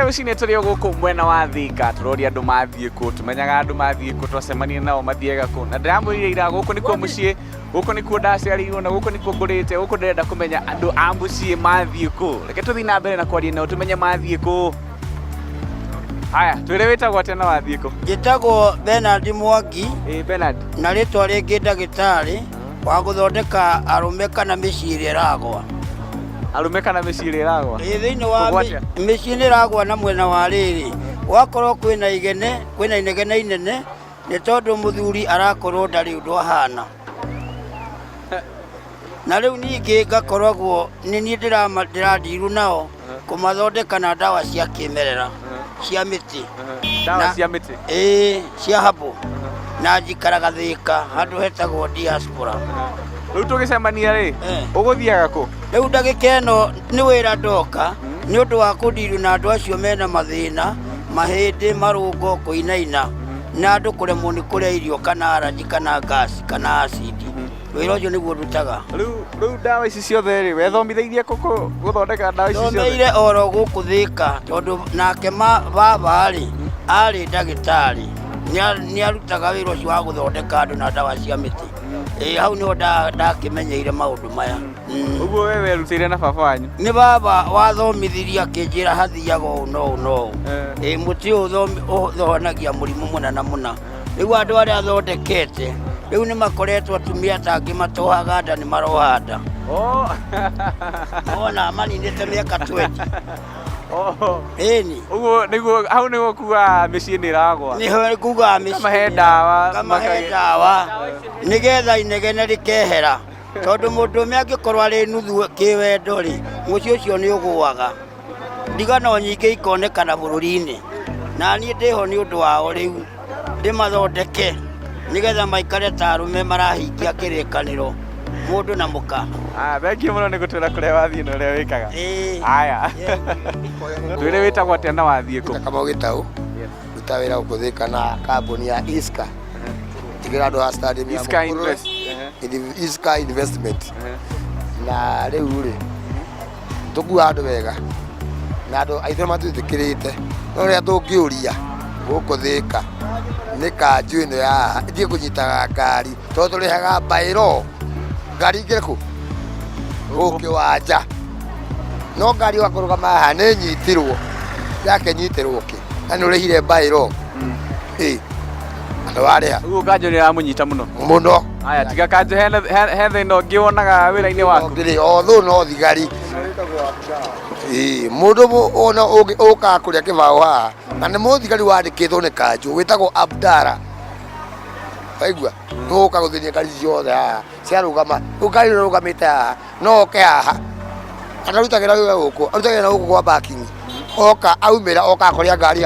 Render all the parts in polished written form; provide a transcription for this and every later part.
Rũcinĩ tũrĩ o gũkũ mwena wa Thika, tũroria andũ mathiĩ kũ, tũmenyaga andũ mathiĩ kũ, twacemania nao mathiaga kũ. Na ndĩramwĩrire ira gũkũ nĩkuo mũciĩ, gũkũ nĩkuo ndaciarĩirwo na gũkũ nĩkuo ngũrĩte, gũkũ ndĩrenda kũmenya andũ a mũciĩ mathiĩ kũ. Reke tũthiĩ na mbere na kwaria nao tũmenye mathiĩ kũ. Haya, twĩre wĩtagwo atĩa na wathiĩ kũ? Njĩtagwo Bernard Mwangi. Ĩĩ Bernard. Na rĩtwa rĩngĩ ndagĩtarĩ wa gũthondeka arũme kana mĩciĩ ĩrĩa ĩragwa. Arũme kana mĩciĩ ĩrĩa ĩragwa? Ĩĩ thĩinĩ wa Kũgwa atĩa? mĩciĩ nĩ ĩragwa na mwena wa rĩrĩ, gwakorwo kwĩna igene, kwĩna inegene inene nĩ tondũ mũthuri arakorwo ndarĩ ũndũ ahana. Na rĩu ningĩ ngakoragwo nĩ niĩ ndĩrandiru nao kũmathondeka na ndawa cia kĩmerera cia mĩtĩ. Ndawa cia mĩtĩ? Ĩĩ, cia habo. Na njikaraga Thĩka handũ hetagwo diaspora. Rĩu tũgĩcemania rĩ, ũgũthiaga kũ? Rĩu ndagĩka ĩno nĩ wĩra ndoka nĩ ũndũ wa kũndiru na andũ acio mena mathĩna, mahĩndĩ, marũngo kũinaina na andũ kũremwo nĩ kũrĩa irio kana allergy kana gas kana acid. Wĩra ũcio nĩguo ndutaga. Rĩu ndawa ici ciothe rĩ, wethomithĩirie kũ gũthondeka ndawa ici ciothe? Thomeire oro gũkũ Thĩka tondũ nake baba rĩ, arĩ ndagĩtarĩ. Nĩarutaga wĩra ũcio wa gũthondeka andũ na ndawa cia mĩtĩ. Ĩĩ hau nĩho ndakĩmenyeire maũndũ maya. Ũguo we werutĩire na baba wanyu? Nĩ baba wathomithirie akĩnjĩra hathiaga ũũ na ũũ na ũũ. Ĩĩ mũtĩ ũyũ ũthonagia mũrimũ mũna na mũna. Rĩu andũ arĩa athondekete rĩu nĩ makoretwo atumia ta angĩ matohaga nda nĩ maroha nda. Wona maninĩte mĩaka 20. Ĩni. Ũguo nĩguo hau nĩguo kuga mĩciĩ nĩ ĩragwa. Nĩho kuga mĩciĩ. Kamahe ndawa. Kamahe ndawa nĩgetha inegene rĩkehera. Tondũ mũndũrũme angĩkorwo arĩ nuthu kĩwendo rĩ, mũciĩ ũcio nĩ ũgũaga. Ndigano nyingĩ ikonekana bũrũri-inĩ. Na niĩ ndĩho nĩ ũndũ wao rĩu, ndĩmathondeke nĩgetha maikare ta arũme marahingia kĩrĩkanĩro mũndũ na mũka. Ah, thengiũ mũno nĩ gũtwĩra kũrĩa wathiĩ na ũrĩa wĩkaga. Haya. Twĩre wĩtagwo atĩa na wathiĩ kũ? Kamau Gĩtaũ, ruta wĩra gũkũ Thĩka na kambuni ya Iska. Tigĩra andũ a stadium ya Iska Mũkũrwe. Invest. Iska Investment. Na rĩu rĩ, tũkuaga andũ wega na andũ aitũ nĩ matwĩtĩkĩrĩte no rĩrĩa tũngĩũria gũkũ Thĩka nĩ kanjũ ĩno ya haha ĩthiĩ kũnyitaga ngari tondũ tũrĩhaga mbaĩro ngari ingĩ kũ gũkũ kĩwanja no ngari ũgakũrũgama haha nĩ nyitirwo yakĩnyitĩrwo kĩ na nĩ ũrĩhire mbaĩro ĩ na warĩha Ũguo kanjũ nĩ ĩramũnyita mũno. Mũno. Haya, tiga kanjũ he thĩna ũngĩ wonaga wĩra-inĩ waku. Ndĩrĩ o thũ no thigari. Ĩĩ, mũndũ ona ũkaga kũrĩa kĩbaũ haha na nĩ mũthigari wandĩkĩtwo nĩ kanjũ wĩtagwo Abdara. Waigua? Nĩwe ũkaga gũthĩnia ngari ciothe haha ciarũgama. Rĩu ngari ĩno ĩrũgamĩte haha no oke haha atarutagĩra wĩra gũkũ arutagĩra na gũkũ kwa parking oka aumĩra oka akoria ngari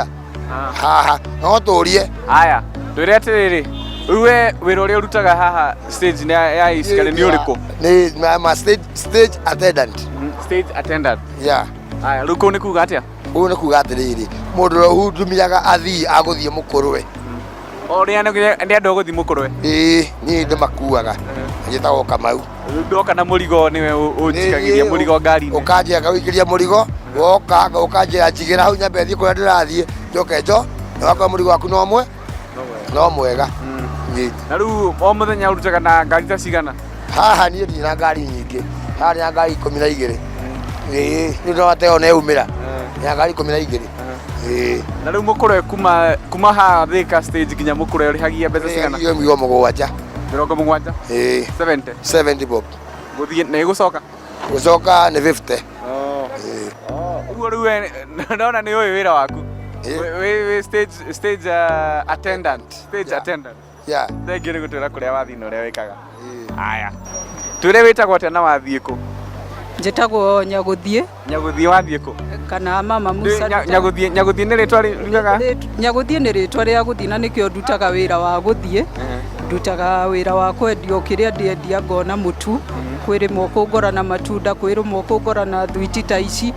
haha no tũrie. Haya, twĩre atĩrĩrĩ, rĩu we wĩra ũrĩa ũrutaga haha stage ya Iskari nĩ ũrĩkũ? Nĩ ma stage attendant. Stage attendant. Yeah. Haya, rĩu kũu nĩ kuga atĩa? Kũu nĩ kuga atĩrĩrĩ, mũndũ ũrĩa ũhudumiaga athii a gũthiĩ mũkũrwe. O nĩ andũ a gũthiĩ mũkũrwe? Ĩĩ, niĩ ndĩmakuaga. Njĩtagwo Kamau. Rĩu ndoka na mũrigo nĩwe ũnjikagĩria mũrigo ngari-inĩ. Ũkanjĩra ngawĩikĩria mũrigo, woka ũkanjĩra njigĩra hau nyambe thiĩ kũrĩa ndĩrathiĩ, njoke njo, na wakorwo mũrigo waku no mwe, no mwega. Ĩĩ. Na rĩu o mũthenya ũrutaga na ngari ta cigana? Haha niĩ ndirĩ na ngari nyingĩ, haha ndĩ na ngari 12. Ĩĩ, nĩ ũndũ wa teo nĩ yaumĩra, ndĩ na ngari 12. Ĩĩ. Na rĩu mũkũrwe kuma haha Thika stage nginya mũkũrwe ũrĩhagia mbeca cigana? Ũrĩhagia 70. 70? Ĩĩ. 70? 70 bob. Gũthiĩ na ĩgũcoka? Gũcoka nĩ 50. Ĩĩ. Ũguo rĩu we ndona nĩ ũĩ wĩra waku. Wĩ stage attendant. Stage attendant. Yeah. Thengiũ nĩ gũtwĩra kũrĩa wathiĩ na ũrĩa wĩkaga. Haya. Twĩre wĩtagwo atĩa na wathiĩ kũ? Njĩtagwo Nyagũthiĩ. Nyagũthiĩ wathiĩ kũ? Kana Mama Musa. Nyagũthiĩ nĩ rĩtwa riugaga? Nyagũthiĩ nĩ rĩtwa rĩa gũthiĩ na nĩkĩo ndutaga wĩra wa gũthiĩ. Ndutaga wĩra wa kwendia o kĩrĩa ndĩendia ngona mũtu. Kwĩ rĩmwe ũkũngora na matunda, kwĩ rĩmwe ũkũngora na thwiti ta ici.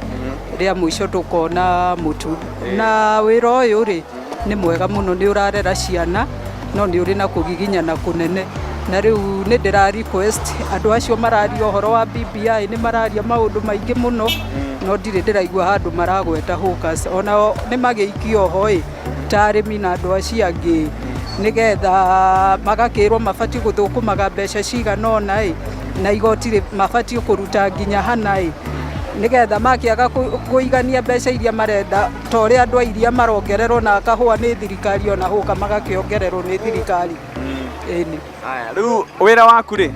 Rĩa mũico tũkona mũtu. Na wĩra ũyũ rĩ, nĩ mwega mũno, nĩ ũrarera ciana, no nĩ ũrĩ na kũgiginyana kũnene. Na rĩu nĩ ndĩra request andũ acio mararia ũhoro wa BBI, nĩ mararia maũndũ maingĩ mũno, no ndirĩ ndĩraigua handũ maragweta hawkers. Onao nĩ magĩikio ho ĩ ta arĩmi na andũ acio angĩ, nĩgetha magakĩrwo mabatiĩ gũthũkũmaga mbeca cigana ũna ĩ, na igoti mabatiĩ kũruta nginya hana ĩ, nĩgetha makĩaga kũigania mbeca iria marenda, ta ũrĩa andũ a iria marongererwo na kahũa nĩ thirikari, ona hũka magakĩongererwo nĩ thirikari, ĩni. Aya, rĩu wĩra waku rĩ,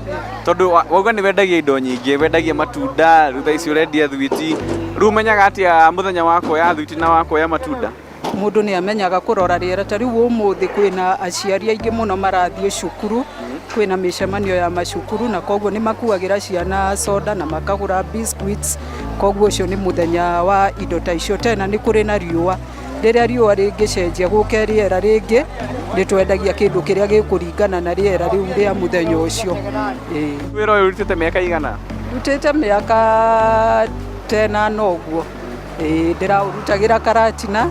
tondũ wauga nĩ wendagia indo nyingĩ, wendagia matunda, rĩu thaa ici ũrendia thwiti, rĩu ũmenyaga atĩa mũthenya wa kuoya thwiti na wa kuoya matunda? Mũndũ nĩ amenyaga kũrora rĩera. Ta rĩu ũmũthĩ kwĩna aciari aingĩ mũno marathiĩ cukuru, kwĩna mĩcemanio ya macukuru, na koguo nĩ makuagĩra ciana soda na makagũra biscuits. Koguo ũcio nĩ mũthenya wa indo ta icio. Tena nĩ kũrĩ na riũa, rĩrĩa riũa rĩngĩcenjia gũke rĩera rĩngĩ, nĩ twendagia kĩndũ kĩrĩa gĩkũringana na rĩera rĩu rĩa mũthenya ũcio. Ĩĩ. Wĩra ũyũ ũrutĩte mĩaka igana? Ndutĩte mĩaka tena noguo. Ĩĩ, ndĩraũrutagĩra Karatina,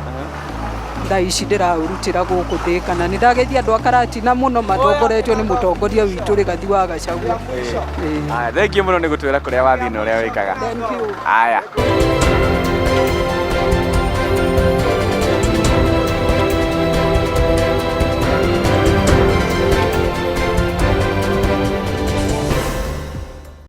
thaa ici ndĩraũrutĩra gũkũ Thĩka, na nĩ ndageithia andũ a Karatina mũno matongoretio nĩ mũtongoria witũ Rigathi wa Gachagua. Ĩĩ. Aya, thengiũ mũno nĩ gũtwĩra kũrĩa wathiĩ na ũrĩa wĩkaga. Thank you. Aya.